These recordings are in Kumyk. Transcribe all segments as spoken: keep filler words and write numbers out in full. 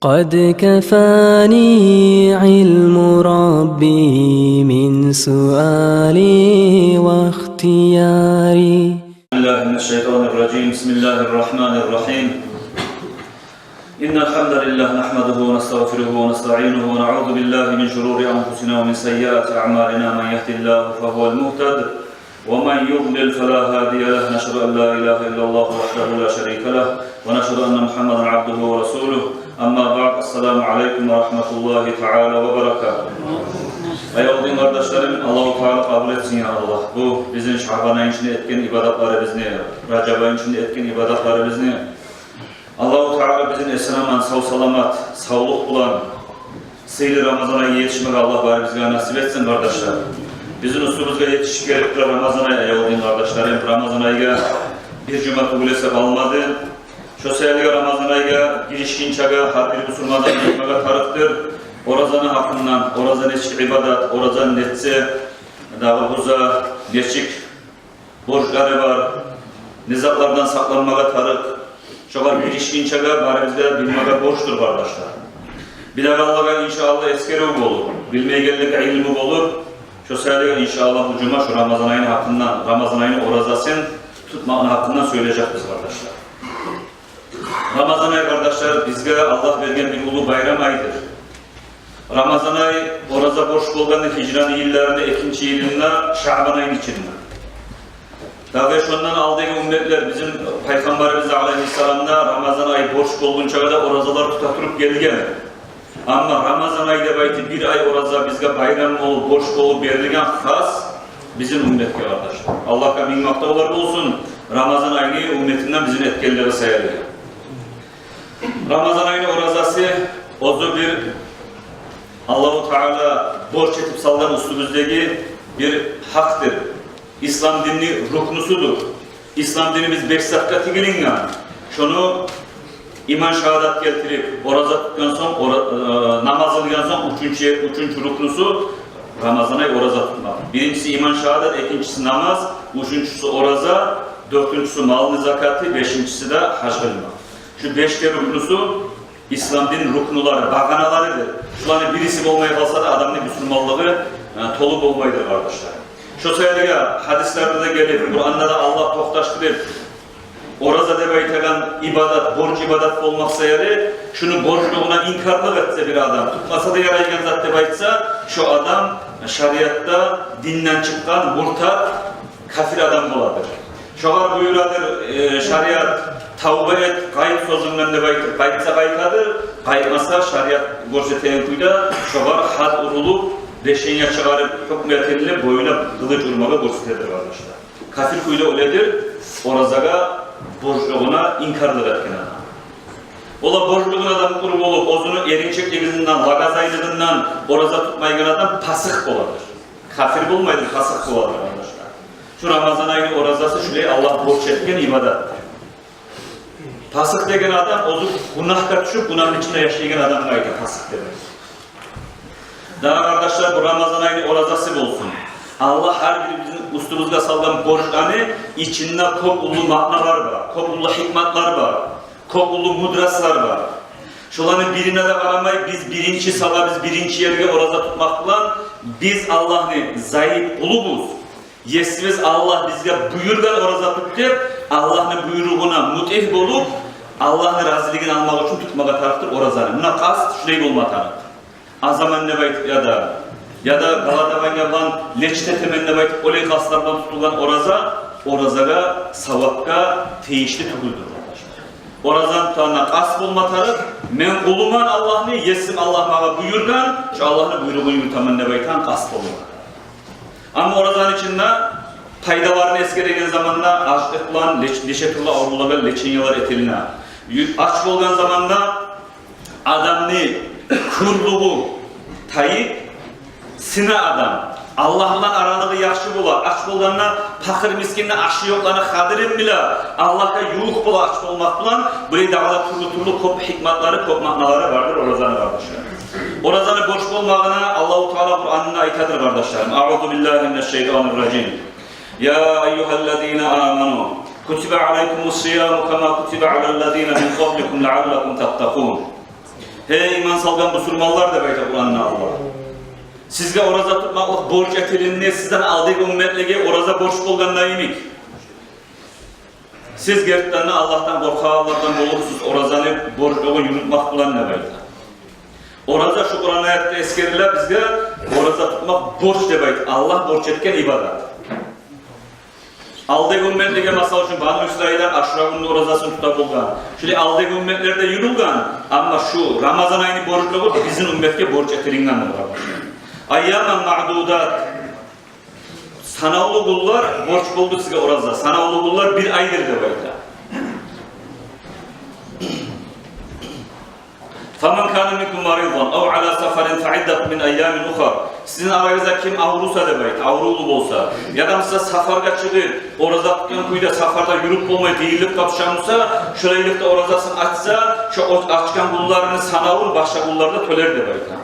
قد كفاني علم ربي من سؤالي واختياري. بسم الله من الشيطان الرجيم. بسم الله الرحمن الرحيم. إن الحمد لله نحمده ونستغفره ونستعينه ونعوذ بالله من شرور أنفسنا ومن سيئات أعمالنا. من يهد الله فهو المهتد ومن يضلل فلا هادي له. نشهد أن لا إله إلا الله وحده لا شريك له ونشهد أن محمدا عبده ورسوله. أما بعد. السلام عليكم ورحمة الله تعالى وبركاته. Аявлу дин къардашларым, Аллагьу Таала къабул этсин, я Аллагь, бу бизин Шагьбан айны ичинде этген ибадатларыбызны, Ражаб айны ичинде этген ибадатларыбызны. Аллагьу Таала бизин эсен-аман, сав-саламат, савлукъ булан сыйлы Рамазан айгъа етишмеге Аллагь барыбызгъа насип этсин, къардашлар. Бизин уьстюбюзге етишип гелип тура Рамазан ай, аявлу дин къардашларым. Рамазан айгъа бир жума тюгюл эсе къалмады. Шо саялы Рамазан айгъа гиришгинчеге гьар бир бусурман адам билмеге тарыкъдыр оразаны гьакъындан, ораза нечик ибадат, оразаны нетсе дагъы буза, нечик борчлары бар, не затлардан сакъланмагъа тарыкъ. Шогъар гиришгинчеге барыбызгъа да билмеге борчдур, къардашлар. Билегенлеге, иншааллагь, эсгерив болур, билмейгенлеге илму болур. Шо саялы, иншааллагь, бу жума шо Рамазан айны гьакъындан, Рамазан айны оразасын тутмакъны гьакъындан сёйлежекбиз, къардашлар. Рамазан ай, къардашлар, бизге Аллагь берген бир уллу байрам айдыр. Рамазан ай ораза борч болгъанды гьижраны йылларында экинчи йылында, Шагьбан айны ичинде. Дагъы шондан алдагъы умметлер, бизин Пайхаммарыбыз алайгьиссалам да Рамазан ай борч болгъунчагъа да оразалар тута туруп гелген. Амма Рамазан ай деп айтып, бир ай ораза бизге байрам болуп, борч болуп берилген хас бизин умметге, къардашлар. Аллагьгъа минг макътавлар болсун, Рамазан айны умметинден бизин этгенлиги саялы. Рамазан айны оразасы оьзю бир Аллагьу Таала борч этип салгъан уьстюбюздеги бир гьакъдыр. Ислам динни рукнусудур. Ислам динибиз беш затгъа тигилинген. Шону иман шагьадат гелтирип, ораза тутгъан сонг, ора-, э, намаз къылгъан сонг, уьчюнчю, уьчюнчю рукнусу Рамазан ай ораза тутмакъ. Биринчиси иман шагьадат, экинчиси намаз, уьчюнчюсю ораза, дёртюнчюсю малны закаты, бешинчиси де гьаж къылмакъ. Шу беш де рукнусу Ислам дин рукнулары, багъаналарыдыр. Шуланы бириси болмай къалса да, адамны бусурманлыгъы, э, толу болмайдыр, къардашлар. Шо саялы гьадислерде де гелип, Къуранда да Аллагь токъташдырып, ораза деп айтагъан ибадат, борч ибадат болмакъ саялы, шуну борчлугъуна инкарлыкъ этсе бир адам, тутмаса да ярайгъан зат деп айтса, шо адам шариатда динден чыкъгъан муртад, кафир адам боладыр. Шогъар буюрадыр, э, шариат: «Тавба эт, къайт сёзюнгден», — деп айтып, къайтса къайтадыр, къайтмаса, шариат гёрсетеген кюйде шогъар гьад урулуп, решение чыгъарып, гьукму этилип, боюна къылыч урмагъа гёрсетедир, къардашлар. Кафир кюйде оьледир, оразагъа борчлугъуна инкарлыкъ этген адам. Ола борчлугъуна да мукъур болуп, оьзюню эринчеклигинден, лагъазайлыгъындан ораза тутмайгъан адам пасыкъ боладыр. Кафир болмайдыр, пасыкъ боладыр, къардашлар. Шу Рамазан айны оразасы шулай Аллагь борч этген ибадатдыр. Пасыкъ деген адам оьзю гюнагьгъа тюшюп, гюнагьны ичинде яшайгъан адамгъа айта пасыкъ деп. Дагъы, къардашлар, бу Рамазан айны оразасы болсун. Аллагь гьар бирибизни уьстюбюзге салгъан борчланы ичинде кёп уллу маъналар бар, кёп уллу гьикматлар бар, кёп уллу мудростлар бар. Шоланы бирине де къарамай, биз биринчи салабыз, биринчи ерге ораза тутмакъ булан биз Аллагьны зайып къулубуз. Есибиз Аллагь бизге буюргъан ораза тут деп, Аллагьны буйругъуна мутигь болуп, Аллагьны разилигин алмакъ учун тутмагъа тарыкъдыр оразаны. Муна къаст шулай болма тарыкъ. Азаман деп айтып, яда, яда голодование булан лечить этемен деп айтып, олай къастлар булан тутулгъан ораза, оразагъа, савапгъа тийишли тюгюлдюр, къардашлар. Оразаны тутагъанда къаст болма тарыкъ: «Мен къулуман Аллагьны, есим Аллагь магъа буюргъан, шу Аллагьны буйругъун юрютемен», — деп айтагъан къаст болма тарыкъ. Амма оразаны ичинде пайдаларын эсгереген заманда, ачлыкъ булан леч-, нече тюрлю аврувлагъа лечениялар этилине. Ю-, ач болгъан заманда адамны кёрлюгю тайып, сына адам, Аллагь булан аралыгъы яхшы бола. Ач болгъанда пакъыр-мискинни, ашы ёкъланы къадирин биле, Аллагьгъа ювукъ бола ач болмакъ булан. Булай дагъы да тюрлю-тюрлю кёп гьикматлары, кёп маъналары бардыр оразаны, къардашлар. Оразаны борч болмагъына Аллагьу Таала Къуранда айтадыр, къардашларым: أعوذ بالله من الشيطان الرجيم. يا أيها الذين آمنوا كتب عليكم الصيام كما كتب على الذين من قبلكم لعلكم تتقون. «Гьей, иман салгъан бусурманлар», — деп айта Къуранда Аллагь. «Сизге ораза тутмакълыкъ борч этилинди, сизден алдагъы умметлеге ораза борч болгъанда йимик. Сиз гертиден де Аллагьдан къоркъагъанлардан болурсуз, оразаны борчлугъун юрютмек булан», — деп айта. Ораза шу Къуран аятда эсгериле бизге, ораза тутмакъ борч деп айта. Аллагь борч этген ибадат. Алдагъы умметлеге, масала учун, Бану Исраилан Ашура гюнню оразасын тута болгъан. Шулай алдагъы умметлер де юрюлген, амма шу Рамазан айны борчлугъу бизин умметге борч этилинген болгъан. «Айяман маъдудат». Санавлу гюнлер борч болду сизге ораза. Санавлу гюнлер бир айдыр деп айта. «Фаман кана минкум маридан ав ала сафарин фаиддатун мин айямин ухар». Сизин арагъызда ким авруса деп айта, аврувлу болса, яда буса сафаргъа чыгъып, ораза тутгъан кюйде сафарда юрюп болмай, къыйынлыкъгъа тюшген буса, шолайлыкъда оразасын ачса, шо о-, ачгъан гюнлерини санавун башгъа гюнлерде тёлер деп айта.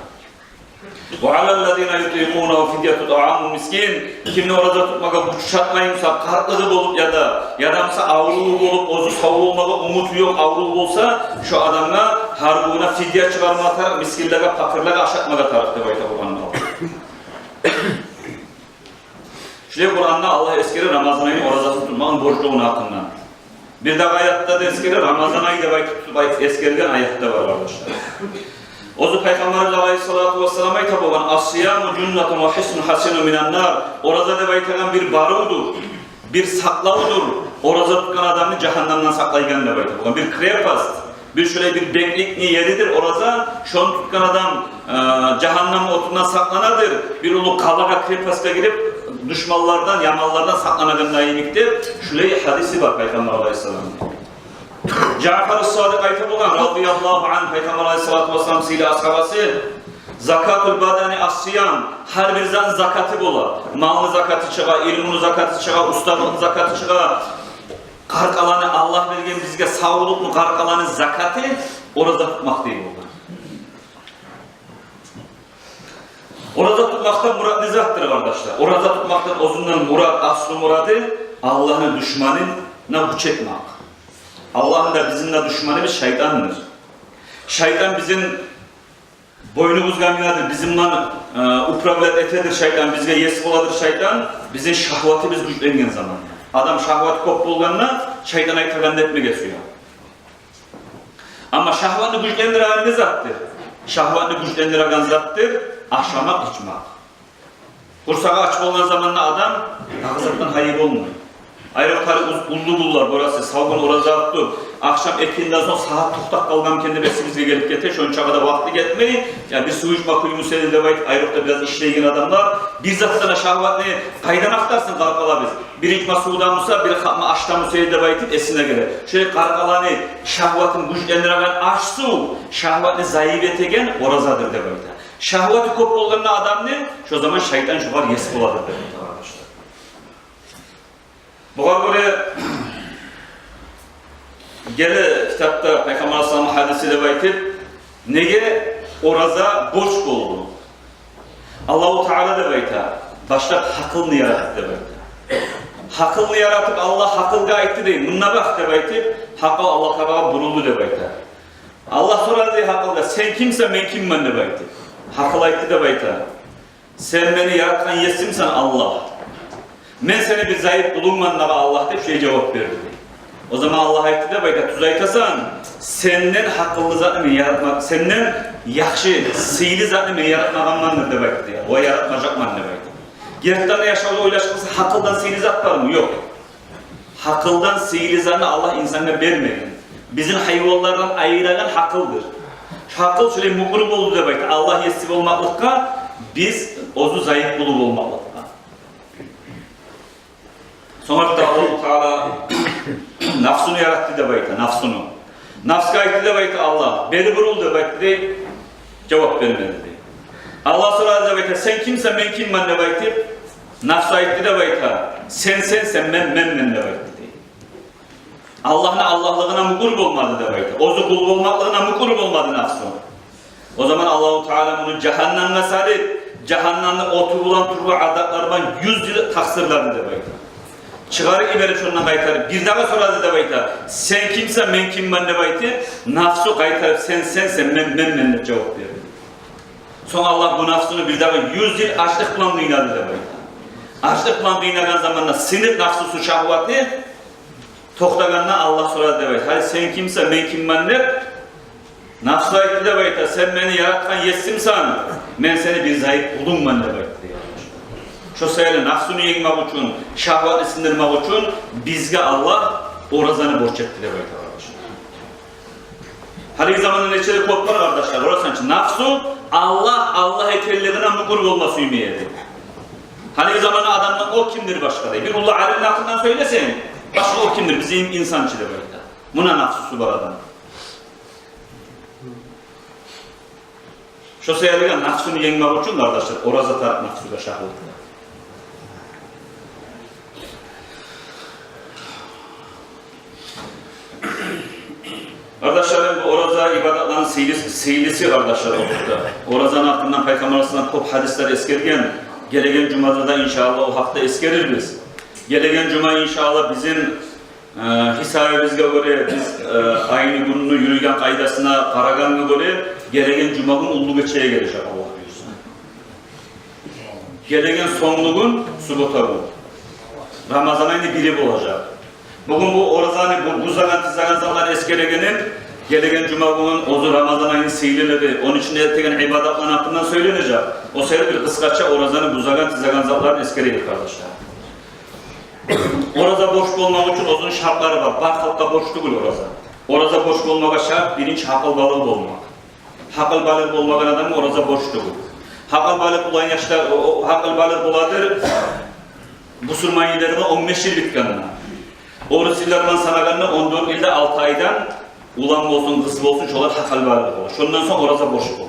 «Ва алаллазина ютикъунагьу фидяту тагьаму мискин». Кимни ораза тутмагъа гючю чатмай буса, къартлыгъы болуп яда, яда буса аврув болуп, оьзю сав болмагъа умуту ёкъ, аврув болса, шо адамгъа гьар гюнюне фидя чыгъарма тарыкъ, мискинлеге, пакъырлагъа ашатмагъа тарыкъ деп айта Къуранда. Шулай Къуранда Аллагь эсгере Рамазан айны оразасын тутмагъын борчлугъун гьакъындан. Бирдагъы аятда да эсгере, Рамазан ай деп айтып, тутуп айт-, эсгерген аят да бар, къардашлар. Оьзю Пайхаммарыбыз алайгьиссалату вассалам айта болгъан: «Ас-сияму жуннатун ва гьиснун гьасинун минан-нар». Ораза деп айтагъан бир барывдур, бир сакълавдур. Ораза тутгъан адамны жагьаннамдан сакълайгъан деп айта болгъан. Бир крепость, бир шулай бир бекликни еридир ораза. Шону тутгъан адам, э, жагьаннам отундан сакъланадыр. Бир уллу къалагъа, крепостгъа гирип, душманлардан, яманлардан сакъланагъанда йимик деп, шулай гьадиси бар Пайхаммар алайгьиссаламны. Жаъфар ас-Садикъ айта болгъан, радияллагьу ангь, Пайхаммар алайгьиссалату вассалам сыйлы асгьабасы: «Закатул бадани ас-сиям». Гьар бир затны закаты бола. Малны закаты чыгъа, илмуну закаты чыгъа, устазлыкъны закаты чыгъа. Къаркъараны, Аллагь берген бизге савлукъну, къаркъараны закаты ораза тутмакъ дей болгъан. Ораза тутмакъдан мурат не затдыр, къардашлар? Ораза тутмакъдан оьзюнден мурат, аслу мурады — Аллагьны душманына гюч этмек. Аллагьны да, бизин де душманыбыз шайтандыр. Шайтан бизин бойнубузгъа минедир, бизин булан, э, управлять этедир шайтан, бизге ес боладыр шайтан, бизин шагьватыбыз гючленген заманда. Адам шагьваты кёп болгъанда, шайтан айтагъанны этмеге сюе. Амма шагьватны гючлендиреген не затдыр? Шагьватны гючлендиреген затдыр ашамакъ, ичмек. Къурсагъы ач болгъан заманда адам дагъы затдан гьайы болмай. Айрокъда уз-, уллу гюнлер, гёресиз, сав гюн ораза тутуп, ахшам экинден сонг сагьат токътап къалгъан экен деп эсибизге гелип гете, шончагъа да вакъти гетмей, я бир сув ичме кюймюс эди деп айтып, айрокъда бираз ишлейген адамлар, бир затдан да шагьватны къайдан ахтарсын къаркъарабыз? Бир ичме сувдан буса, бир къапма ашдан буса эди деп айтып эсине геле. Шолай къаркъараны шагьватын гючлендиреген аш-сув шагьватны зайып этеген оразадыр деп айта. Шагьваты кёп болгъанда адамны, шо заман шайтан шогъар ес боладыр деп айта, къардашлар. Бугъар гёре геле китапда Пайхаммар алайгьиссаламны гьадиси деп айтып, неге ораза борч болду? Аллагьу Таала деп айта, башлап гьакъылны яратды деп айта. Гьакъылны яратып, Аллагь гьакъылгъа айтды дей, мунда бакъ деп айтып, гьакъыл Аллагь Таалагъа бурулду деп айта. Аллагь сорады дей гьакъылгъа: «Сен кимсен, мен киммен?» — деп айтып. Гьакъыл айтды деп айта: «Сен мени яратгъан есимсен, Аллагь. Мен сени бир зайып къулунгман дагъы, Аллагь», — деп шулай жавап берди. О заман Аллагь айтды деп айта: «Тюз айтасан, сенден гьакъыллы затны мен яратма-, сенден яхшы, сыйлы затны мен яратмагъанмандыр», — деп айтды. «Ва яратмажакъман», — деп айтды. Гертиден де, яшавда ойлашып къараса, гьакъылдан сыйлы зат бармы? Ёкъ. Гьакъылдан сыйлы затны Аллагь инсангъа бермеген. Бизин гьайванлардан айырагъан гьакъылдыр. Гьакъыл шолай мукъур болду деп айта Аллагь еси болмакълыкъгъа, биз оьзю зайып къулу болмакълыкъгъа. Сонг артда Аллагьу Таала нафсуну яратды деп айта, нафсуну. Нафсгъа айтды деп айта Аллагь: «Бери бурул», — деп айтды дей, жавап бермеди дей. Аллагь сорады деп айта: «Сен кимсен, мен киммен?» — деп айтып, нафс айтды деп айта: «Сен сенсен, мен менмен», — деп айтды дей. Аллагьны Аллагьлыгъына мукъур болмады деп айта. Оьзю къул болмакълыгъына мукъур болмады нафсу. О заман Аллагьу Таала муну жагьаннамгъа салып, жагьаннамны оту булан тюрлю азаплар булан юз йыл такъсырлады деп айта. Чыгъарып йиберип, шондан къайтарып бирдагъы сорады деп айта: «Сен кимсен, мен киммен?» — деп айтып, нафсу къайтарып: «Сен сенсен, мен менмен», — деп жавап берди. Сонг Аллагь бу нафсуну бирдагъы юз йыл ачлыкъ булан къыйнады деп айта. Ачлыкъ булан къыйнагъан заманда сынып нафсусу, шагьваты токътагъанда, Аллагь сорады деп айта: «Гьали сен кимсен, мен киммен?» — деп. Нафсу айтды деп айта: «Сен мени яратгъан есимсен, мен сени бир зайып къулунгман», — деп айтды. Шо саялы нафсуну енгмек учун, шагьватны сындырмакъ учун бизге Аллагь оразаны борч этди деп айта, къардашлар. Гьалиги заманда нече де кёп бар, къардашлар, оразаны ичинде нафсу Аллагь, Аллагь экенлигине мюкюр болма сюймей эди. Гьалиги заманда адамдан о кимдир башгъа дей. Бир уллу алимни гьакъындан сёйлесенг, башгъа о кимдир, бизин инсан чы деп айта. Муна нафсусу бар адам. Шо саялы нафсуну енгмек учун, къардашлар, ораза тарыкъ нафсугъа, шагьватгъа. Къардашларым, бу ораза ибадатланы сыйлысы, сыйлысы, къардашлар, о гьакъда. Оразаны гьакъындан Пайхаммар алайгьиссалам кёп гьадислер эсгерген. Гелеген жумада да, иншааллагь, о гьакъда эсгерирбиз. Гелеген жума, иншааллагь, бизин Э, гьисабыбызгъа гёре биз, э, айны, гюнню юрюйген къайдасына къарагъангъа гёре, гелеген жумагюн уллу гечеге гележек, Аллагь буюрса. Гелеген сонгугюн, субботагюн, Рамазан айны бири болажакъ. Бугюн бу оразаны бу-, бузагъан, тизеген затланы эсгерегеним, гелеген жумагюн оьзю Рамазан айны сыйлылыгъы, ону ичинде этеген ибадатланы гьакъындан сёйленежек. О саялы бир къысгъача оразаны бузагъан, тизеген затларын эсгерейик, къардашлар. Ораза борч болмакъ учун оьзюню шартлары бар. Бар халкъгъа борч тюгюл ораза. Ораза борч болмагъа шарт, биринчи, гьакъылбалыкъ болмакъ. Гьакъылбалыкъ болмагъан адамгъа ораза борч тюгюл. Гьакъылбалыкъ болгъан яшда, о, о, гьакъылбалыкъ боладыр бусурман йылларда он беш йыл битгенде. Орус йыллар булан санагъанда он дёрт йылда алты айдан улан болсун, къыз болсун, шолар гьакъылбалыкъ бола. Шондан сонг ораза борч бола.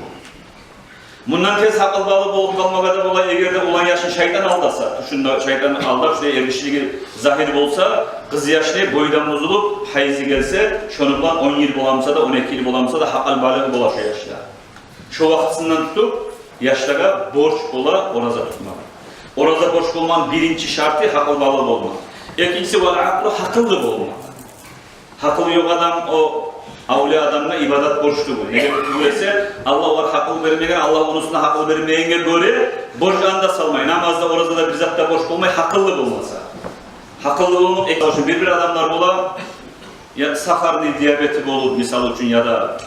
Мундан тез гьакъылбалыкъ болуп къалмагъа да бола, эгер де улан яшны шайтан алдаса, тюшюнде шайтан алдап, шулай эргишилиги загьир болса, къыз яшны бойдан бузулуп, гьайзы гелсе, шону булан он йыл боламса да, он эки йыл боламса да, гьакъылбалыгъы бола шо яшда. Шо вакътисинден тутуп, яшлагъа борч бола ораза тутмакъ. Ораза борч болмагъыны биринчи шарты — гьакъылбалыкъ болмакъ. Экинчиси, вал акълу — гьакъыллы болмакъ. Гьакъылы ёкъ адам, о авлия адамгъа ибадат борч тюгюл. Неге тюгюл эсе, Аллагь огъар гьакъыл бермеген, Аллагь ону уьстюне гьакъыл бермегенге гёре борч аны да салмай. Намаз да, ораза да, бир зат да борч болмай, гьакъыллы болмаса. Гьакъыллы болмакъ эки. Бир-бир адамлар бола, я сахарный диабети болуп, мисал учун, яда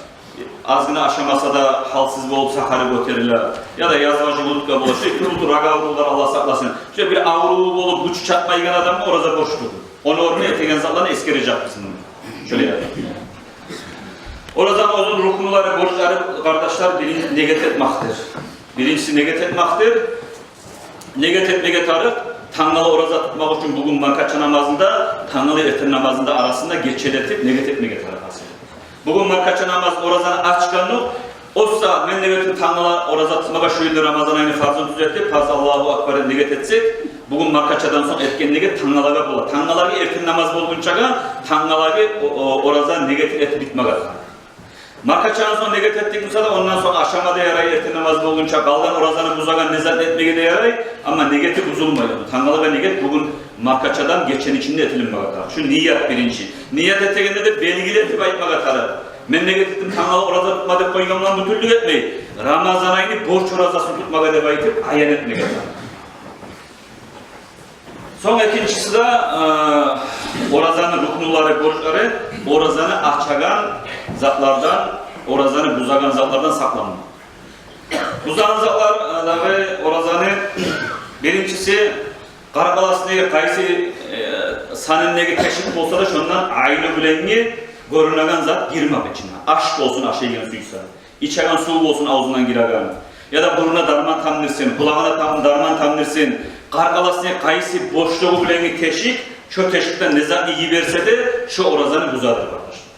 азгъына ашамаса да гьалсыз болуп, сахары гётериле, яда язва желудка бола, шо тюрлю-тюрлю рак аврувлар, Аллагь сакъласын. Шо бир аврув болуп, гючю чатмайгъан адамгъа ораза борч тюгюл. Ону орнуна этеген затланы эсгережекбиз муну. Шолай. Оразаны оьзюню рукнулары, борчлары, къардашлар, бирин-, негет этмекдир. Биринчиси негет этмекдир. Негет этмеге тарыкъ, тангала ораза тутмакъ учун бугюн маркача намазында, тангала эртен намазында арасында гечелетип негет этмеге тарыкъ асыл. Бугюн маркача намаз оразаны ачгъандокъ, о сагьат мен негетим тангала ораза тутмагъа, шу йылны Рамазан айны фарзын тюзетип, фарз, Аллагьу акбар деп негет этсек, бугюн маркачадан сонг этген негет тангалагъа бола. Тангалагъа, эртен намаз болгъунчагъа тангалагъа о-, о-, ораза негетин этип битмеге тарыкъ. Маркачадан сонг негет этдик буса да, ондан сонг ашама да ярай, эртен намаз болгъунча, къалгъан оразаны бузагъан не зат этмеге де ярай, амма негети бузулмай. Тангалагъа негет бугюн маркачадан гечени ичинде этилинмеге тарыкъ. Шу ният биринчи. Ният этегенде де белгили этип айтмагъа тарыкъ. Мен негет этдим тангала ораза тутма деп къойгъан булан бютюнлюк этмей, Рамазан айны борч оразасын тутмагъа деп айтып, аян этмеге тарыкъ. Сонг экинчиси де, э, оразаны рукнулары, борчлары, оразаны ачагъан затлардан, оразаны бузагъан затлардан сакъланмакъ. Бузагъан затлар, э, дагъы оразаны биринчиси, къаркъарасындагъы къайсы, э, санындагъы тешик болса да, шондан айны булангъы гёрюнеген зат гирмек ичине. Аш болсун, ашайгъан сюйсе. Ичеген сув болсун авзундан гиреген, яда бурнуна дарман тамдырсын, къулагъына там-, дарман тамдырсын, къаркъарасындагъы къайсы бошлугъу булангъы тешик, шо тешикден не затны йиберсе де, шо оразаны бузадыр, къардашлар.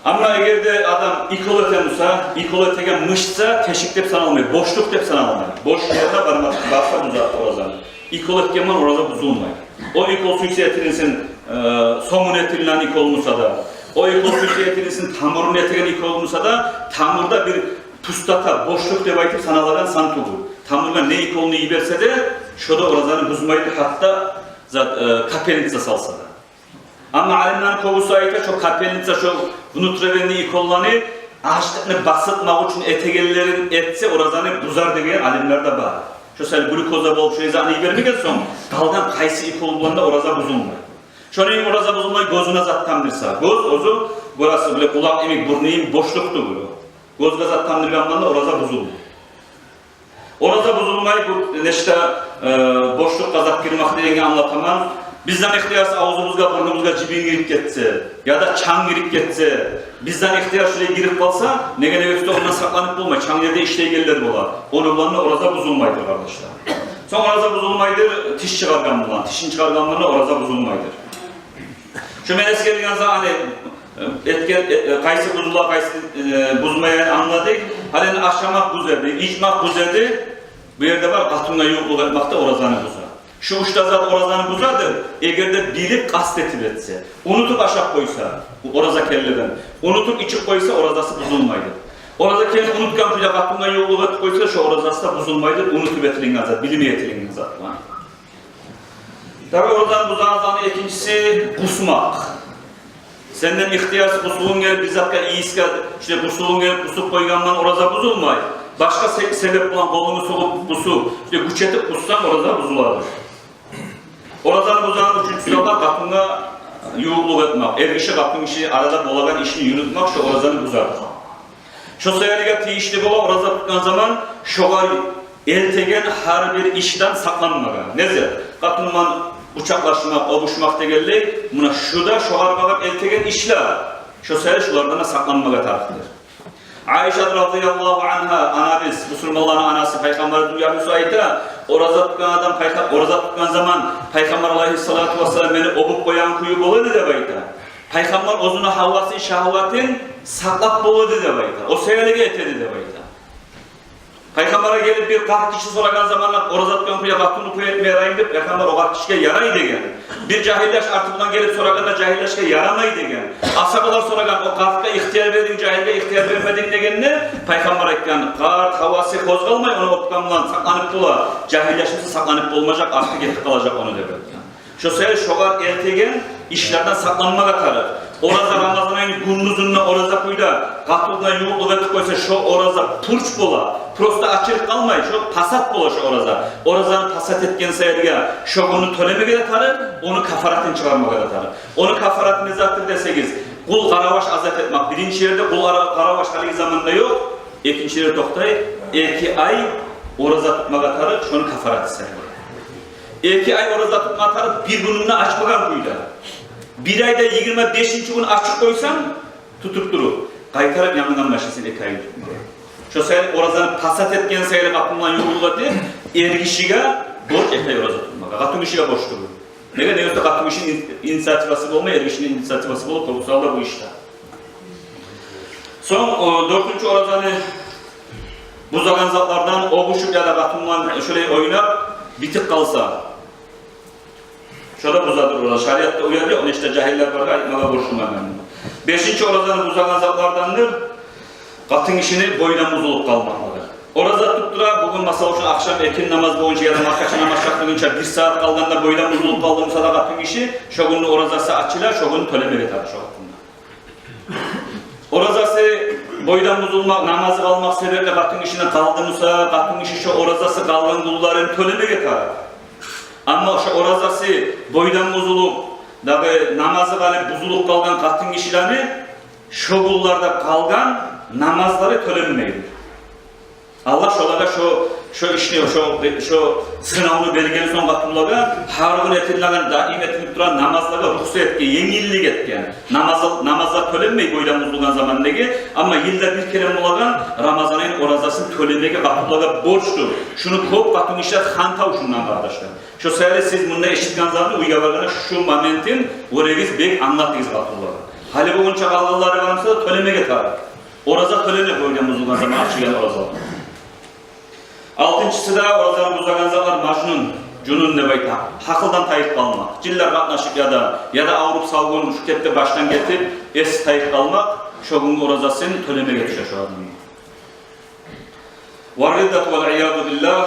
Амма эгер де адам укол эте буса, укол этеген мышца тешик деп саналмай, бошлукъ деп саналмай. Бош ерде бармакъ барса, буза оразаны. Укол этген булан ораза бузулмай. О укол сюйсе этилинсин, э, сомун этилинген укол буса да, о укол сюйсе этилинсин тамурун этеген укол буса да, тамурда бир пустота, бошлукъ деп айтып саналагъан сан тюгюл. Тамургъа не уколну йиберсе де, Шо да оразаны бузмайды, гьатта зат, э, капельница салса да. Амма алимлени кёбюсю айта, шо капельница, шо внутривенный уколланы ачлыкъны басдырмакъ учун этегенлерин этсе, оразаны бузар деген алимлер де бар. Шо саялы глюкоза болуп, шо зат аны йибермеген сонг, къалгъан къайсы укол булан да ораза бузулмай. Шону йимик ораза бузулмай гёзюне зат тамдырса. Гёз оьзю, гёресиз, булай къулакъ йимик, бурну йимик бошлукъ тюгюл о. Гёзге зат тамдыргъан булан да ораза бузулмай. Ораза бузулмай, бу нечик де, э, бошлукъгъа зат гирмек дегенни англатаман. Бизден ихтиярсыз авзубузгъа, бурнубузгъа жибин гирип гетсе, яда чанг гирип гетсе, бизден ихтиярсыз шулай гирип къалса, неге десе ондан сакъланып болмай, чанг ерде ишлейгенлер бола. Ону булан да ораза бузулмайдыр, къардашлар. Сонг ораза бузулмайдыр тиш чыгъаргъан булан, тишин чыгъаргъан булан да ораза бузулмайдыр. Шо мен эсгерген зат, гьали, э, этген, э, э, къайсы бузула, къайсы, э, бузмай, англадыкъ. Гьали ашамакъ бузады, ичмек бузады. Бу ерде бар, къатынгъа ювукълукъ этмек де оразаны буза. Шу уьч де зат оразаны бузады, эгер де билип, къаст этип этсе. Унутуп ашап къойса, бу ораза келледен. Унутуп ичип къойса, оразасы бузулмайды. Ораза келин унутгъан кюйде къатынгъа ювукълукъ этип къойса, шо оразасы да бузулмайды, унутуп этилинген зат, билмей этилинген зат. Дагъы оразаны бузагъан затны экинчиси къусмакъ. Сенден ихтиярсыз къусугъунг гелип, бир затгъа, ийисге, ишде къусугъунг гелип, къусуп къойгъан булан ораза бузулмай. Башгъа се-, себеп булан къолунгну сугъуп къусуп, ишде гюч этип къуссанг, ораза бузуладыр. Оразаны бузагъан уьчюнчюсю де къатынгъа ювукълукъ этмек. Эргиши, къатынгиши арада болагъан ишни юрютмек шо оразаны бузар. Шо саялыгъа тийишли бола ораза тутгъан заман шогъар элтеген гьар бир ишден сакъланмагъа. Незе, къатынгъа къучакълашмакъ, обушмакъ дегенлей, муна шу да шогъар багъып элтеген ишлер. Шо саялы шулардан да сакъланмагъа тарыкъдыр. Айшат радияллагьу ангьа, анабыз, бусурманланы анасы, Пайхаммарны уьягьлюсю айта, ораза тутгъан адам, пайха-, ораза тутгъан заман Пайхаммар алайгьиссалату вассалам мени обуп къоягъан кюю бола эди деп айта. Пайхаммар оьзюню гьавасын, шагьватын сакълап бола эди деп айта. О саялыгъа эте эди деп айта. Пайхаммаргъа гелип бир къарт гиши сорагъан заманда, ораза тутгъан кюйде къатынны тюгюл этме яраймы деп, Пайхаммар о къарт гишиге ярай деген. Бир жагьил яш арты булан гелип сорагъанда, жагьил яшгъа ярамай деген. Асгьабалар сорагъан, о къартгъа ихтияр бердинг, жагьилге ихтияр бермединг дегенде, Пайхаммар айтгъан, къарт гьавасы къозгъалмай, ону обгъан булан сакъланып бола, жагьил яш буса сакъланып болмажакъ, арты гетип къалажакъ ону деп айтгъан. Шо саялы шогъар элтеген ишлерден сакъланмагъа тарыкъ. Ораза, Рамазан айны гюндюзюнде ораза кюйде къатынына ювукълукъ этип къойса, шо ораза пуч бола. Просто ачылып къалмай, шо пасат бола шо ораза. Оразаны пасат этген саялыгъа шо гюнню тёлемеге де тарыкъ, ону кафаратын чыгъармагъа да тарыкъ. Ону кафараты не затдыр десегиз, къул-къараваш азат этмек. Биринчи ерде къул-къара-, къараваш гьалиги заманда ёкъ. Экинчи ерде токътай, эки ай ораза тутмагъа тарыкъ, шону кафараты саялы. Эки ай ораза тутмагъа тарыкъ, бир гюнюн де ачмагъан кюйде. Бир айда йигирма бешинчи гюн ачып къойсанг, тутуп туруп, къайтарып янгыдан башлайсан эки ай тутмагъа. Шо саялы оразаны пасат этген саялы къатынына ювукълукъ этип, эргишиге борч эте ораза тутмагъа. Къатынгишиге борч тюгюл. Неге, неге десе къатынгишини ин-, инициативасы болмай, эргишини инициативасы бола кёп гьалда бу ишде. Сонг, о, дёртюнчю оразаны бузагъан затлардан обушуп яда къатын булан шолай ойнап битип къалса. Шо да бузадыр ораза. Шариатда уьйренген ёкъ, нечик де жагьиллер баргъа айтмагъа борчлуман. Бешинчи оразаны бузагъан затлардандыр къатынгишини бойдан бузулуп къалмакълыгъы. Ораза тутуп тура, бугюн, масала учун, ахшам экинди намаз болгъунча яда маркача намаз чакъыргъынча бир сагьат къалгъанда бойдан бузулуп къалды буса да къатынгиши, шо гюнню оразасы ачыла, шо гюнню тёлемеге тарыкъ шо къатындан. Оразасы бойдан бузулмакъ, намазы къалмакъ себепли къатынгишини къалды буса, къатынгиши шо оразасы къалгъан гюнлерин тёлемеге тарыкъ. Амма шо оразасы бойдан бузулуп, дагъы намазы къалып бузулуп къалгъан къатынгишилени шо гюнлерде къалгъан намазлары тёленмейди. Аллагь шолагъа шо, шо ишни, шо, шо сынавну берген сонг къатынлагъа, гьар гюн этилинеген, даим этилип турагъан намазлагъа рухсат этген, енгиллик этген. Намаз, намазлар тёленмей бойдан бузулгъан заман неге, амма йылда бир керен болагъан Рамазан айны оразасын тёлемеге къатынлагъа борчдур. Шуну кёп къатынгишилер хантав шундан, къардашлар. Шо саялы сиз мунда эшитген затны уьйге баргъанда шу моментин гёрегиз, бек англатыгъыз къатынлагъа. Гьали болгъунча къалгъанлары бар буса да тёлемеге тарыкъ. Ораза тёлене бойдан бузулгъан заман ачылгъан ораза. Алтынчысы да оразаны бузагъан затлар мажнун, жунун деп айта. Гьакъылдан тайып къалмакъ. Жинлер къатнашып яда, яда авруп салгъын шу кепде башдан гетип, эси тайып къалмакъ, шо гюнню оразасын тёлемеге тюше шо адамгъа. Ва риддату вал иязу биллагь,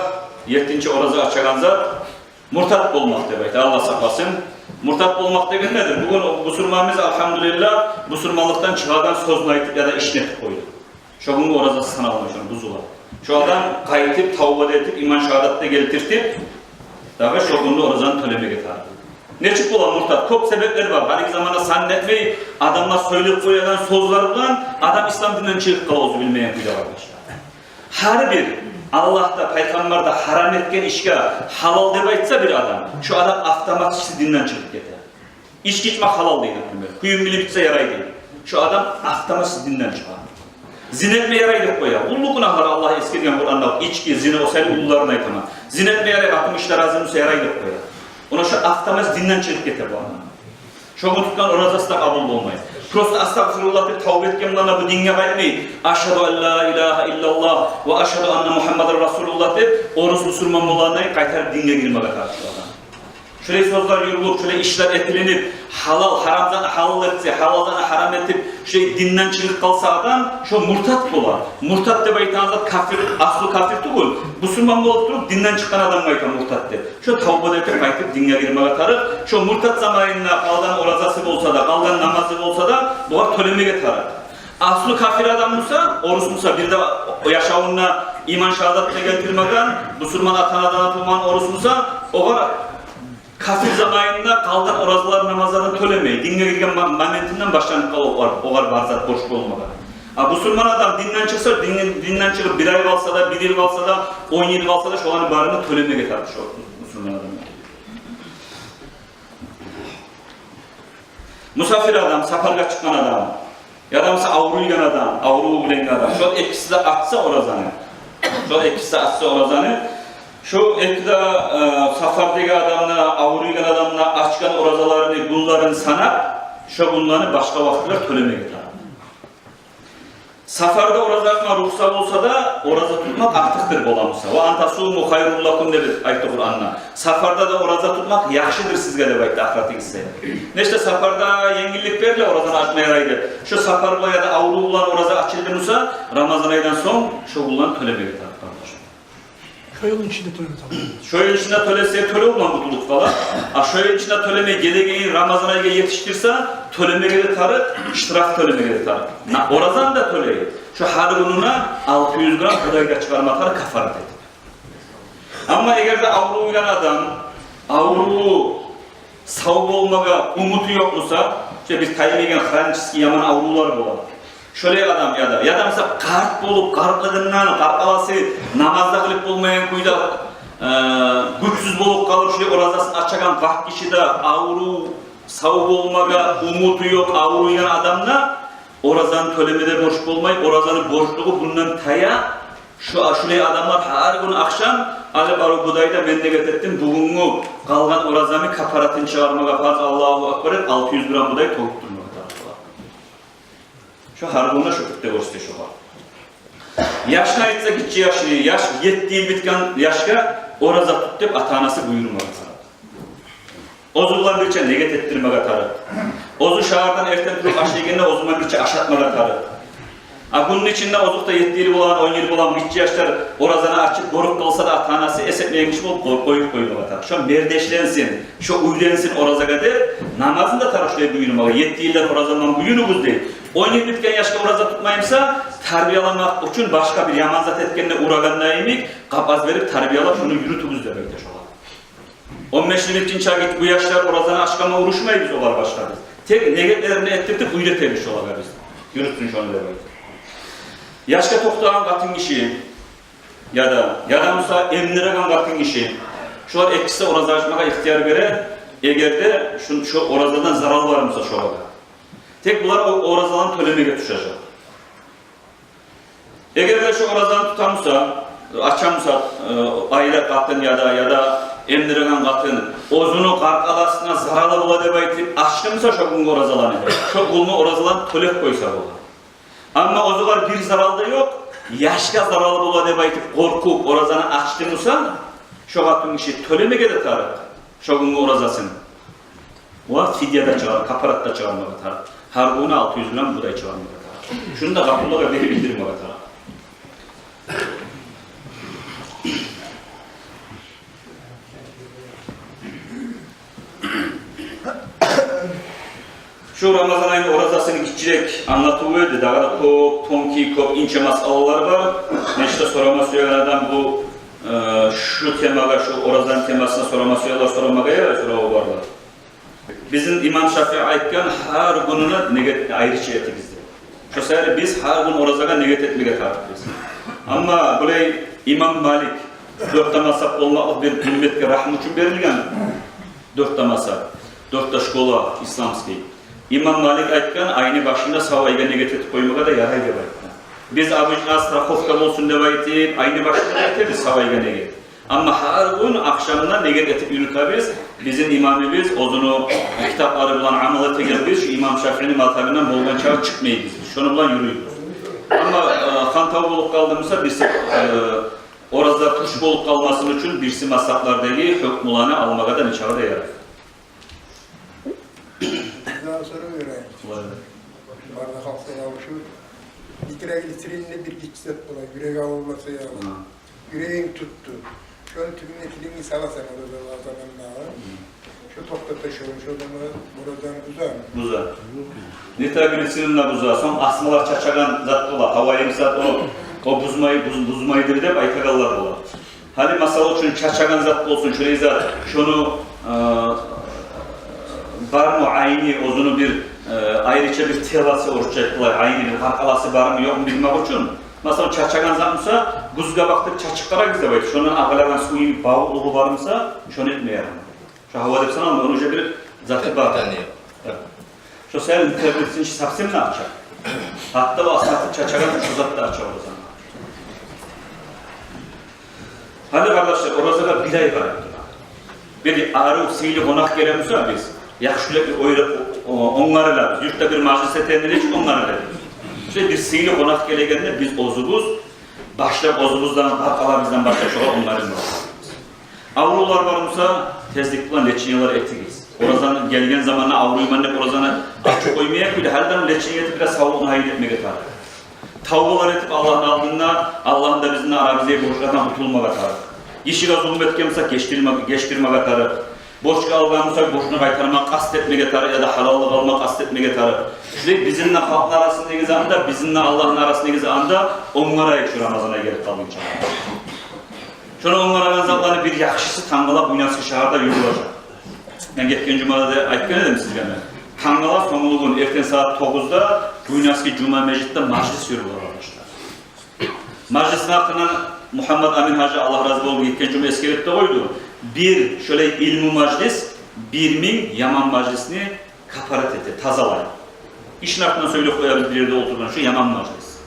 еттинчи ораза ачагъан зат, Муртат болмакъ деп айта, Аллагь сакъласын. Муртат болмакъ деген недир? Бугюн бусурманбыз, альгьамдулиллагь, бусурманлыкъдан чыгъаргъан сёзню айтып яда ишни этип къойду. Шо гюнге оразасы саналмай, шону бузула. Шо адам къайтып, тавба да этип, иман шагьадат да гелтиртип, дагъы шо гюнде оразаны тёлемеге тарыкъ. Нечик бола муртат? Кёп себеплер бар. Гьалиги заманда санын этмей, адамлар сёйлеп къоягъан сёзлер булан адам ислам динден чыгъып къала, оьзю билмейген кюйде, къардашлар. Гьар бир Аллагь да, пайхаммар да гьарам этген ишге гьалал деп айтса бир адам, шо адам автоматически динден чыгъып гете. Ички ичмек гьалал дей, например. Кююн билип ичсе ярай дей. Шо адам автоматически динден чыгъа. Зина этме ярай деп къоя. Уллу гюнагьлар Аллагь эсгерген Къуранда, ички, зина, о саялы уллуларын айтаман. Зина этме ярай, къатынгиши рази буса ярай деп къоя. Она шо автоматически динден чыгъып гете бу адам. Шо гюн тутгъан оразасы да къабул болмай. Просто астагъфируллагь деп тавба этген булан да бу динге къайтмай. Ашгьаду ан ла илагьа иллаллагь ва ашгьаду анна Мугьаммадан расулуллагь деп, орус бусурман болгъандан къайтарып динге гирмеге тарыкъ шо адам. Шолай сёзлер юрюлюп, шолай ишлер этилинип, гьалал, гьарам затны гьалал этсе, гьалал затны гьарам этип, шолай динден чыгъып къалса адам, шо муртат бола. Муртат деп айтагъан зат капир, аслу капир тюгюл. Бусурман болуп туруп, динден чыкъгъан адамгъа айта муртат деп. Шо тавба да этип, къайтып динге гирмеге тарыкъ. Шо муртат заманында къалгъан оразасы болса да, къалгъан намазы болса да, бугъар тёлемеге тарыкъ. Аслу капир адам буса, орус буса, бир де яшавунда иман шагьадат да гелтирмеген, бусурман ата-анадан тувгъан орус буса, огъар капир заманында къалгъан оразалар, намазларын тёлемей, динге гирген мо-, моментинден башланып къала огъар, огъар бар зат борч болмагъан. А бусурман адам динден чыкъса, динден, динден чыгъып бир ай къалса да, бир йыл къалса да, он йыл къалса да, шоланы барын да тёлемеге тарыкъ шо бусурман адам. Мусапир адам, сапаргъа чыкъгъан адам, яда буса авруйгъан адам, авруву булангъы адам. Шо экиси де ачса оразаны. Шо экиси де ачса оразаны. Шо эки де, э, сапардагъы адам да, авруйгъан адам да ачгъан оразаларыны гюнлерин санап, шо гюнлени башгъа вакътилер тёлемеге тарыкъ. Сапарда ораза ачма рухсат болса да, ораза тутмакъ артыкъдыр бола буса. Ва ан тасуму хайрул лакум деп айтды Къуранда. Сапарда да ораза тутмакъ яхшыдыр сизге деп айтды, ахыраты гиссе. Нечик де сапарда енгиллик бериле, оразаны ачма ярай деп. Шо сапар булан яда аврув булан ораза ачылды буса, Рамазан айдан сонг шо гюнлени тёлемеге тарыкъ, къардаш. Шо йылны ичинде тёлеме тарыкъ. Шо йылны ичинде тёлесе, тёлев булан къутулуп къала. А шо йылны ичинде тёлемей, гелеген йыл Рамазан айгъа етишдирсе, тёлемеге де тарыкъ, штраф тёлемеге де тарыкъ. На, оразаны да тёлей. Шо гьар гюнюне алты юз грамм будай да чыгъарма тарыкъ кафарат этип. Амма эгер де авруйгъан адам, авруву сав болмагъа умуту ёкъ буса, шо биз таймайгъан хронический яман аврувлар бола. Шолай адам яда, яда буса къарт болуп, къартлыгъындан къаркъарасы намаз да къылып болмайгъан кюйде, э, гючсюз болуп къалып, шолай оразасын ачагъан къарт гиши де, аврув сав болмагъа умуту ёкъ авруйгъан адам да оразаны тёлеме де борч болмай, оразаны борчлугъу бундан тая. Шо, шолай адамлар гьар гюн ахшам алып барып будай да, мен ният этдим бугюнгю къалгъан оразамны кафаратын чыгъармагъа фарз, Аллагьу акбар деп, алты юз грамм будай тёгюп турмагъа тарыкъ бола. Шо гьар гюн де шо кюйде гёрсете шогъар. Яшгъа айтса, гиччи яшны, яш, етти йыл битген яшгъа ораза тут деп ата-анасы буюрмагъа тарыкъ. Оьзю булан бирче ният этдирмеге тарыкъ. Оьзю шагьардан эртен туруп ашлайгъанда, оьзю булан бирче ашатмагъа тарыкъ. А гюнню ичинде оьзю де етти йыл болгъан, он йыл болгъан гиччи яшлар оразаны ачып гёрюп къалса да, ата-анасы эс этмейген гиши болуп къой-, къоюп къоймагъа тарыкъ. Шо мердешленсин, шо уьйренсин оразагъа деп, намазын да тарыкъ шолай буюрмагъа. Етти йыллар оразаман буюругъуз дей. Он йыл битген яшгъа ораза тутмай буса, тарбияламакъ учун башгъа бир яман зат этгенде, урагъанда йимик, къапаз берип тарбиялап, шону юрютюгюз деп айта шогъар. Он беш йыл битгинче гетип бу яшлар оразаны ачгъанман урушмайбыз огъар башгъа биз. Тек ният этдирип уьйретебиз шолагъа биз. Юрютсюн шону деп айта. Яшгъа токътагъан къатын гиши, яда, яда буса эмдиреген къатын гиши. Шолар экиси де ораза ачмагъа ихтияр бере, эгер де шо, шо оразадан зарал бар буса шолагъа. Тек булар о, оразаланы тёлемеге тюшежек. Эгер де шо оразаны тута буса, ача буса, э, айры къатын яда, яда эмдиреген къатын, оьзюню къаркъарасына заралы бола деп айтып ачды буса шо гюнгю оразаланы, шо гюнгю оразаланы тёлеп къойса бола. Амма оьзюгер бир зарал да ёкъ, яшгъа зарал бола деп айтып къоркъуп оразаны ачды буса, шо къатын гиши тёлемеге де тарыкъ шо гюнгю оразасын. Ва фидия да чыгъар, кафарат да чыгъармагъа тарыкъ. Гьар гюню алты юз грамм будай чыгъармагъа тарыкъ. Шуну да къапулагъа берип билдирмеге тарыкъ. Рамазан айны оразасыны гиччирек англатыву эди, дагъы да кёп, тонкий, кёп инче масъалалар бар. Нечик де сорама сюеген адам бу, э, шу темагъа, шу оразаны темасына сорама сюегенлер сорамагъа ярай, сорав барлар. Бизин имам Шафии айтгъан, гьар гюнюне негет айрыча этигиз деп. Шо саялы биз гьар гюн оразагъа негет этмеге тарыкъбыз. Амма булай имам Малик, дёрт де мазгьаб болмакълыкъ бир умметге рагьму учун берилген, дёрт де мазгьаб, дёрт де школа исламский. Имам Малик айтгъан, айны башында сав айгъа негет этип къоймагъа да ярай деп айтгъан. Биз обычно страховка болсун деп айтып, айны башында этебиз сав айгъа негет. Амма гьар гюн ахшамына негет этип юрютебиз. Бизин имамыбыз, оьзюню китаплары булан амал этегенбиз, шу имам Шафиини мазгьабындан болгъан чакъы чыкъмайбыз. Шону булан юрюйбюз. Амма, э, хантав болуп къалды буса, биз, э, ораза туш болуп къалмасын учун, бириси мазгьаблардагъы гьукмуланы алмагъа да нечакъы да ярай. Бизде сорав берейим. Булай. Бары да халкъ сорав шу. Нитроглицеринде бир гиччи зат бола, юрек аврувласа ягъы. Гьа. Юрегинг тутду. Шону тюбюне тилингни саласан, ораза бар заманда. Гьм. Шо токътата шону, шо да оразаны бузамы? Буза. Нитроглицерин де буза. Сонг астмалар чачагъан зат бола. Гьавайым зат о, о бузмай, буз-, бузмайдыр деп айтагъанлар бола. Гьали, масала учун, чачагъан зат болсун, шолай зат, шону, э, бармы айны, оьзюню бир, э, айрыча бир теласы, орусча айтгъанда, айны бир къаркъарасы бармы, ёкъму билмек учун. Масала, чачагъан зат буса, гюзге бакъдырып чачып къарагъыз деп айта. Шондан агъылагъан сувну бавукълугъу бар буса, шону этме ярамай. Шо гьава деп саналмай, ону уже бир заты бар. Питание. Шо саялы нитроглицерин совсем де ача. Гьатта о астманы чачагъан шо зат да ача оразаны. Гьали, къардашлар, оразагъа бир ай къалып тура. Бир арив, сыйлы къонакъ геле буса, биз яхшылыкъ ойра-, о-, онгарылабыз. Юртда бир мажлис этегенде нечик онгарылабыз? Шо бир сыйлы къонакъ гелегенде биз оьзюбюз башлап, оьзюбюзден, къаркъарабыздан башлап шогъар онгарылабыз. Аврувлар бар буса, тезлик булан лечениелер этигиз. Оразаны гелген заманда авруйман деп оразаны ачып къоймай, бир де гьалдан лечение этип, бираз савлукъну гьайын этмеге тарыкъ. Тавбалар этип Аллагьны алдында, Аллагьны да, бизин де арабызда борчлардан къутулмагъа тарыкъ. Гишиге зулму этген буса, гечдирме-, гечдирмеге тарыкъ. Борчгъа алгъан буса, борчну къайтармагъа къаст этмеге тарыкъ, яда гьалаллыкъ алмагъа къаст этмеге тарыкъ. Шулай бизин де халкъны арасындагъы затны да, бизин де Аллагьны арасындагъы затны да онгарайыкъ шу Рамазан ай гелип къалгъынча. Шону онгарагъан затланы бир яхшысы, тангала Буйнакский шагьарда юрюлежек. Мен гетген жумада да айтгъан эдим сизге мен. Тангала сонгулагюн эртен сагьат тогъузда Буйнакский жума межитде мажлис юрюлежек, къардашлар. Мажлисни гьакъындан Мугьаммат Амин гьажи, Аллагь рази болсун, гетген жума эсгерип де къойду. Бир шолай илму мажлис бир минг яман мажлисни капарат эте, тазалай. Ишни артындан сёйлеп къоябыз бир ерде олтургъан, шо яман мажлис.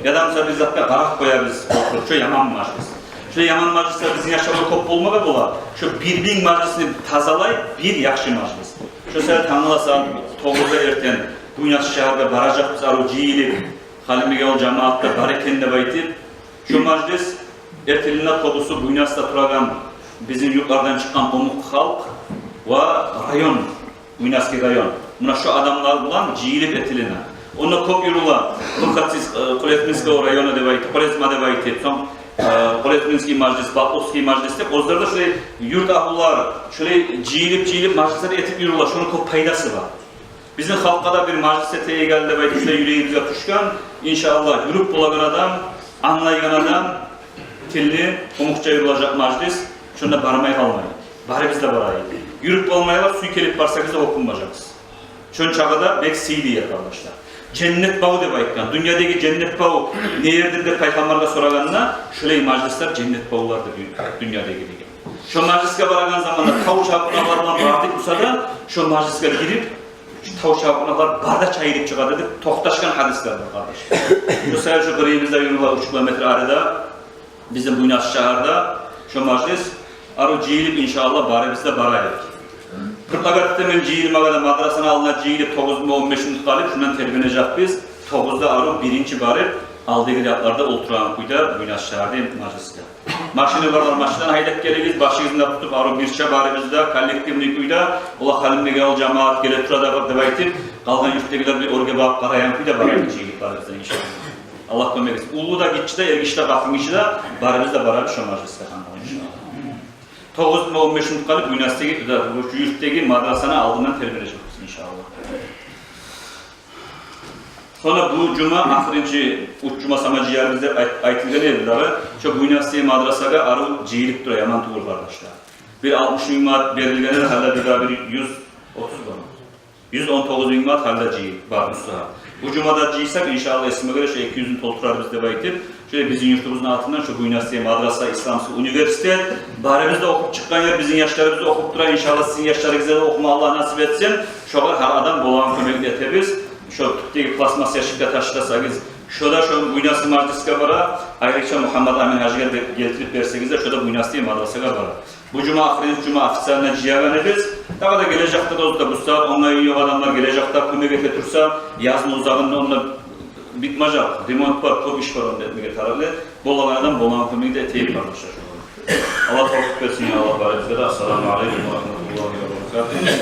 Яда буса бир затгъа къарап къоябыз олтуруп, шо яман мажлис. Шо яман мажлислер бизин яшларда кёп болмагъа бола. Шо бир минг мажлисни тазалай бир яхшы мажлис. Шо саялы тангала сагьат тогъузда эртен Буйнакский шагьаргъа баражакъбыз, арив жыйылып, Халимбекавул жамаат да бар экен деп айтып. Шо мажлис эртенлиги кёбюсю Буйнакскиде турагъан бизин юртлардан чыкъгъан къумукъ халкъ ва район, Буйнакский район. Муна шо адамлар булан жыйылып этилине. Онда кёп юрюле, Лукацис-, э, Къулетминский району деп айтып, Къолетма деп айтып, сонг, э, Къолетминский мажлис, Бакъусский мажлис деп, оьзлер де шолай юрт агьлюлер, шолай жыйылып-жыйылып мажлислер этип юрюле, шону кёп пайдасы бар. Бизин халкъгъа да бир мажлис этейик гьали деп айтып, шулай юрегибизге тюшген. Иншааллагь, юрюп болагъан адам, англайгъан адам, тилни къумукъча юрюлежек мажлис, шонда бармай къалмайыкъ. Барыбыз да барайыкъ. Юрюп болмайлар, сюйкелип барсагъыз да гьёкюнмежексиз. Шончакъы да бек сыйлы ер, къардашлар. Женнет баву деп айтгъан. Дюньядагъы женнет баву не ердир деп пайхаммаргъа сорагъанда, шолай мажлислер женнет бавулардыр дю-, дюньядагъы деген. Шо мажлисге барагъан заманда тав чалкъынакълар булан бардыкъ буса да, шо мажлисге гирип, тав чалкъынакълар бары да чайылып чыгъады деп токъташгъан гьадислер бар, къардаш. Шо саялы шо къырыйыбызда юрюле, уьч километр арыда, бизин Буйнакск шагьарда шо мажлис, арив жыйылып, иншааллагь, барыбыз да барайыкъ. Предлагать этемен жыйылмагъа да, мадрасаны алдына жыйылып, тогъуз бла он беш минут къалып, шундан тербенежекбиз. Тогъузда арив биринчи барып, алдагъы рядларда олтурагъан кюйде Буйнакск шагьарда мажлисде. Машина барлар, машинадан гьайдап гелигиз, башыгъызны да тутуп, арив бирче барыгъыз да, коллективный кюйде, ола Халимбекавул жамаат геле тура да деп айтып, къалгъан юртдагъылар бир оьрге багъып къарайгъан кюйде барайыкъ, жыйылып барыгъыз да, иншааллагь. Аллагь кёмек этсин. Уллу да, гиччи де, эргиши де, къатынгиши де, барыбыз да барабыз шо мажлисге, иншааллагь. Тогъуз бла он беш минут къалып, Буйнакскдагъы, да, бу юртдагъы мадрасаны алдындан тербенежекбиз, иншааллагь. Сонг бу жума ахырынчы, уьч жума сама жыярбыз деп айт-, айтылгъан эди дагъы. Шо Буйнакск деген мадрасагъа арив жыйылып тура, яман тюгюл, къардашлар. Бир алтмыш минг манат берилген эди, гьали бир дагъы бир юз отуз бармы? Юз он тогъуз минг манат гьали жыйып бар бу сагьат. Бу жума да жыйсакъ, иншааллагь, эсиме геле, шо эки юзню толтурарбыз деп айтып, шолай бизин юртубузну атындан шо Буйнакск деген мадраса, исламский университет, барыбыз да охуп чыкъгъан ер, бизин яшларыбыз да охуп тура, иншааллагь, сизин яшларыгъызгъа да охума Аллагь насип этсин. Шогъар гьар адам болагъан кёмекни этебиз. Шо тюпдеги пластмасс ящикге ташласагъыз, шо да шо Буйнакск мажлисге бара, айрыча Мугьаммат Амин гьажиге де гелтирип берсегиз де, шо да Буйнакск деген мадрасагъа бара. Бу жума ахырынчы жума официально жыягъан эдибиз. Дагъы да гележекде де, оьзю де бу сагьат онлайн ёкъ адамлар, гележекде кёмек эте турса, язны узагъында онда битмежек. Ремонт бар, кёп иш бар онда этмеге тарыкълы. Болагъан адам болагъан кёмекни де этейик, къардашлар. Аллагь тавфикъ берсин, я Аллагь, барыбызгъа да. Ассаламу алейкум ва рагьматуллагьи ва баракатугь.